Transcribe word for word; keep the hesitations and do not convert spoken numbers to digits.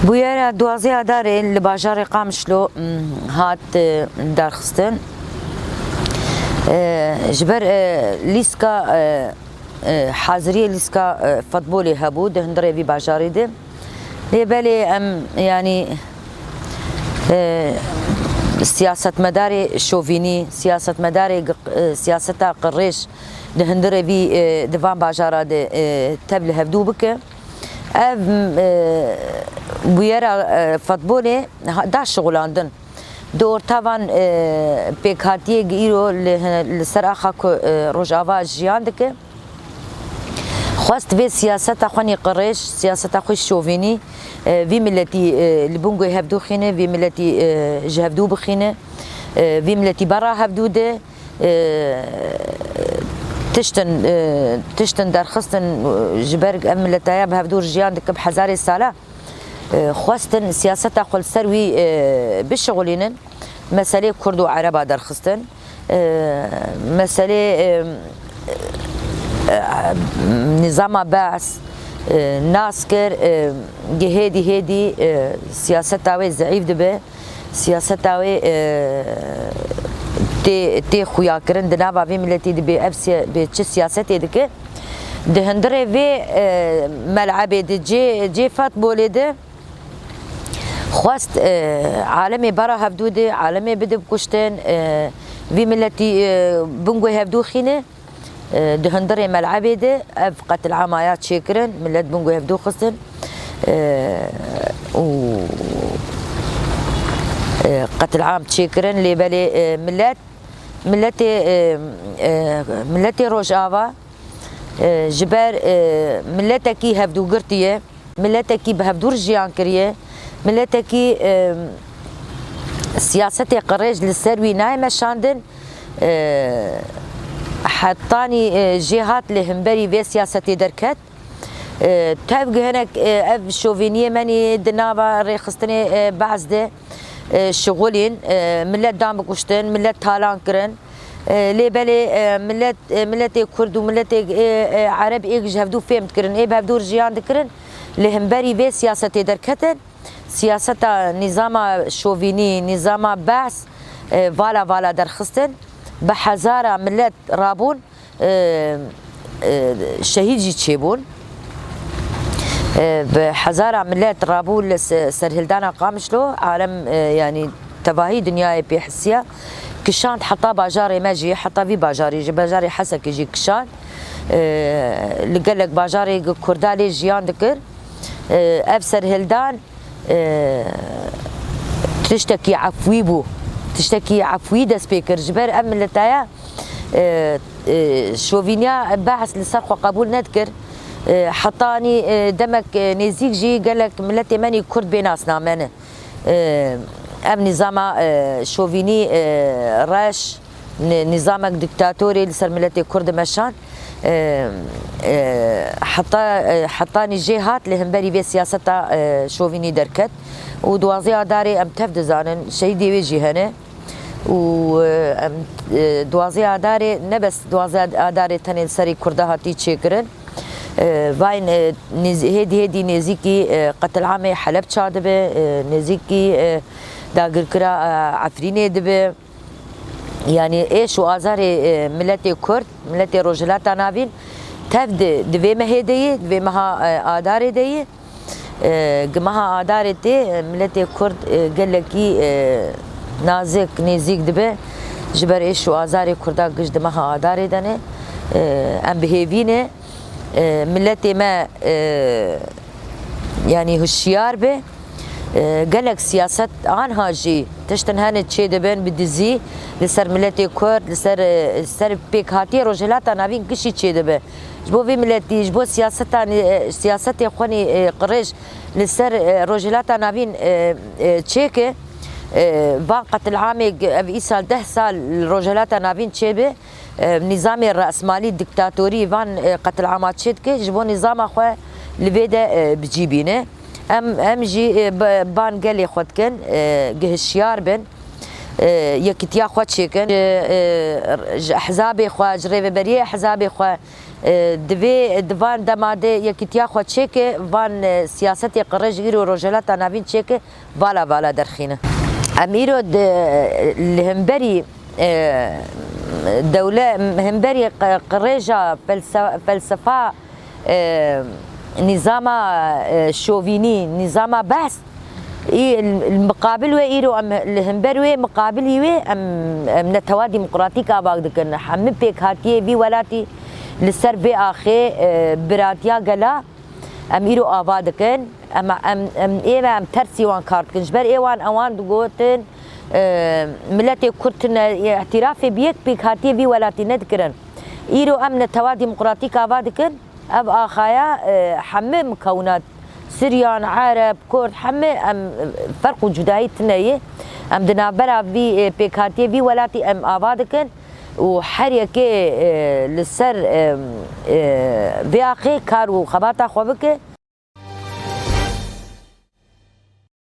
Bûyera duwazdeh Adarê li bajarê Qamişlo, mm, hat, e, derxistin. E, ji ber, e, lîska, e, e, haziriyê lîska, e, futbolê hebû di hundirê vî bajarê de. Lê belê em, yanî, e, siyasetmedarê şovînî, siyasetmedarê gi-, e, siyaseta qirêj di hundirê vî, e, di van bajara de, e, tev li hevdû bike. Ev, e, bûyera, e, futbolê ha-, da şixulandin. Di orta van, e, pêkhatiyê gi îro li, li ser axa ku, e, Rojava jiyan dike. Xwest vê siyaseta xwe nîqirêj, siyaseta xwe şovînî, e, vî miletî, e, li bin guhê hevdû xîne, vî miletî, e, ji hevdû bixîne, e, vî miletî bera hevdû de, e, tiştin, e, tiştin derxistin, e, ji ber ev miletaya bi hevdûr jiyan dike bi hezarê sala. E, xwestin siyaseta xwe li ser wî, e, bişixulînin. Meselê Kurd û Ereba derxistin. E, meselê, e, e, nîzama Be's, e, nas kir, e, hêdî hêdî, e, siyaseta wê zeîf dibe. Siyaseta wê, e, tê, tê xuyakirin di nava vê miletî dibê ev siya-, bê çi siyasetê dike. Di hundirê vê, e, melebê de cê, cê futbolê de xwest, e, alemê bera hevdû de, alemê bide bikuştin, e, vî miletî, e, bin guhê hevdû xîne. E, di hundirê melebê de ev qetilamaya çêkirin, millet bin guhê hevdû xistin, e, û, e, qetilam çêkirin, lê belê, e, millet, milletê, e, e, milletê Rojava, e, ji ber, e, milletekî hevdûgirtî ye. Miletekî bi hevdûr jiyan kiriye, miletekî, e, siyasetê qirêj li ser wî nayê meşandin, e, hetanî, e, jê hat li hemberî vê siyasetê derket. E, tev gi hinek, e, ev şovîniyê menî di nava rêxistinê, e, Be's de, e, şixulîn, e, milet dan bikuştin, milet talan kirin. E, lê belê, e, milet, e, miletê Kurd û miletê, e, e, Ereb êk ji hevdû fêm dikirin, ê bi hevdû jiyan dikirin, li hemberî vê siyasetê derketin. Siyaseta nîzama şovînî, nîzama Be's, e, vala vala derxistin. Bi hezara milet rabûn, e, e, şehîd jî çêbûn. E, bi hezara milet rabû li se-, serhildana Qamişlo, alem, e, yanî tevahî dinyayê pê hisiya. Kişand heta bajarê me jî, heta vî bajarî jî, bajarê Hesekê jî kişand. E, li gelek bajarê Kurda lê jiyan dikir. E, ev serhildan, e, tiştekî efwî bû. Tiştekî efwî dest pê kir. Ji ber ev miletaya, e, e, şovîniya Be's li ser xwe qebûl nedikir. E, hetanî, e, demek, e, nêzîk jî gelek miletê me nî Kurd bê nasname ne. E, ev nîzama, e, şovînî, e, reş, ni-, nîzamek dîktatorê li ser miletê Kurd meşand. E, e, heta, e, hetanî jê hat li hemberî vê siyaseta, e, şovînî derket. Û duwazdeh Adarê em tev dizanin, şehîdê wê jî hene. Û, e, em, e, duwazdeh Adarê, ne bes duwazdeh Adarê tenê li serê Kurda hatî çêkirin. E, vayên, e, nêz-, hêdî hêdî nêzîkî, e, qetilamê Helebça dibe, e, nêzîkî, e, dagirkira, e, Efrînê dibe. Yanî êş û azarê, e, miletê Kurd, miletê Rojhilata Navîn tev di, di vê mehê de yê, di vê meha, e, Adarê de yê. E, gi meha Adarê tê, e, miletê Kurd, e, gelekî, e, nazik, nêzîk dibe. Ji ber êş û azarê Kurda giş di meha Adarê de ne. E, em bi hêvî ne, e, miletê me, e, yanî hişyar be. E, gelek siyaset anha jî tiştin hene çê dibin bi dizî li ser miletê Kurd, li ser, e, ser pêkhatiyê Rojhilata Navîn gişî çê dibe. Ji bo vê miletî, ji bo siyaseta nî-, e, siyasetê xwe nî, e, qirêj li ser, e, Rojhilata Navîn, e, e, çêke, e, van qetilamê ev îsal deh sal li Rojhilata Navîn çêbe, e, nîzamê resmalî diktatorî van, e, qetilama çêdike, ji bo nîzama xwe li vê de, e, bi cî bîne. Em, em jî, e, bi-, ban gelê xwe dikin, e, hişyar bin, e, yekîtiya xwe çêkin, e, e, ji ehzabê xwe, ji rêveberiyê ehzabê xwe, E, divê di van dema de yekîtiya xwe çêke, van, e, siyasetê qirêj îro Rojhilata Navîn çêke, vala vala derxîne. Em îro di, li hemberî, e, dewle-, hemberî qi-, qirêja felse-, felsefa, e, nîzama, e, şovînî, nîzama behs, Î, li miqabil wê îro em li hember wê miqabilî wê em, em netewa demokratîk ava dikin. Hemî pêkhatiyê vî welatî li ser vê axê, e, biratiya gela em îro ava dikin. Em, em, em ê ve em tersî wan kar dikin. Ji ber ê wan ewan digotin, e, miletê Kurd tune, îtirafê bi yek pêkhatiyê vî welatî nedikirin. Îro em netewa demokratîk ava dikin. Ev axaya, e, hemî mikewna Siryan, Ereb, Kurd, hemî em, e, ferq û cudayî tune ye. Em di navbera vî, e, pêkhatiyê vî welatî em ava dikin û her yekê, e, li ser, e, e, vê axê kar û xebata xwe bike.